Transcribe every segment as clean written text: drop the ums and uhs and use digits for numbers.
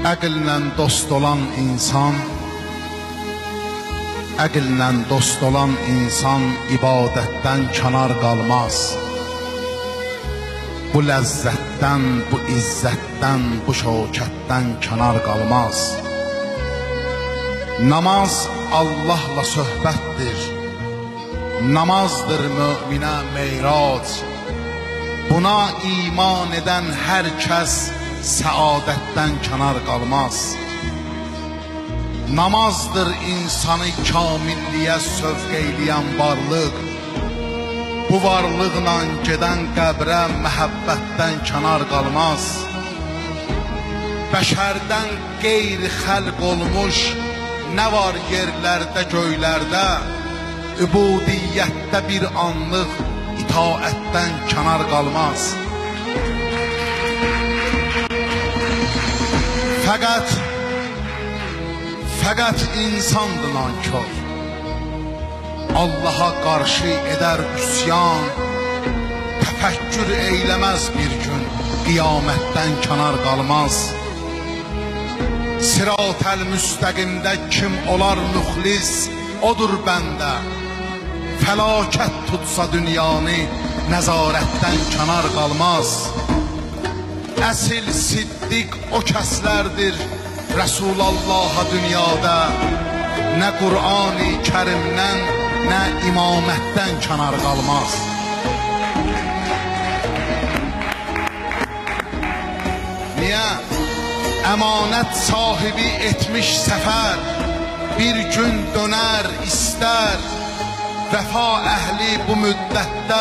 Əqillə dost olan insan, əqillə dost olan insan ibadətdən kənar qalmaz. Bu ləzzətdən, bu izzətdən, bu şövkətdən kənar qalmaz. Namaz Allahla söhbətdir, namazdır möminə meyrac. Buna iman edən hər kəs səadətdən kənar qalmaz. Namazdır insanı kamilliyə sövq eyləyən varlıq. Bu varlıqla gedən qəbrə məhəbbətdən kənar qalmaz. Bəşərdən qeyri xəlq olmuş nə var yerlərdə, göylərdə, übudiyyətdə bir anlıq itaətdən kənar qalmaz. Fəqət insandır nankor. Allaha qarşı edər üsyan, təfəkkür eyləməz bir gün, qiyamətdən kənar qalmaz. Sirat-əl müstəqimdə kim olar müxlis, odur bəndə. Fəlakət tutsa dünyanı, nəzarətdən kənar qalmaz. Əsil siddiq o kəslərdir Rəsulullaha dünyada, nə Qur'an-ı Kərimdən, nə imamətdən kənar qalmaz. Niyə? Əmanət sahibi etmiş səfər, bir gün dönər istər. Vəfa əhli bu müddətdə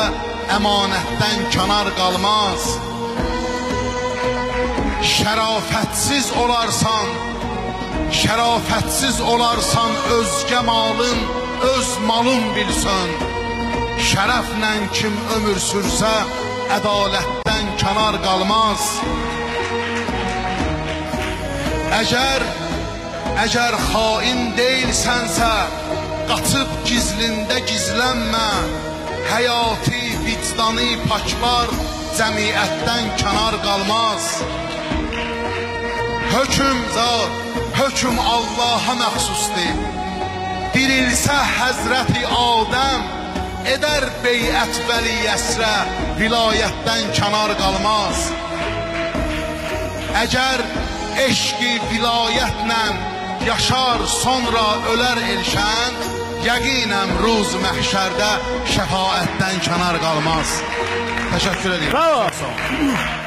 əmanətdən kənar qalmaz. Şərafətsiz olarsan, şərafətsiz olarsan özgə malın, öz malın bilsən. Şərəflə kim ömür sürsə, ədalətdən kənar qalmaz. Əgər xain deyilsənsə, qaçıb gizlində gizlənmə. Həyati, vicdanı paklar cəmiyyətdən kənar qalmaz. Hökm zat, hökm Allaha məxsusdur. Dirilsə Həzrəti Adəm, edər beyət vəli əsrə, vilayətdən kənar qalmaz. Əgər eşqi vilayətlə yaşar, sonra ölər elşən, yəqinəm ruz məhşərdə şəfaətdən kənar qalmaz. Təşəkkür edirəm. Bravo. Çox sağ olun.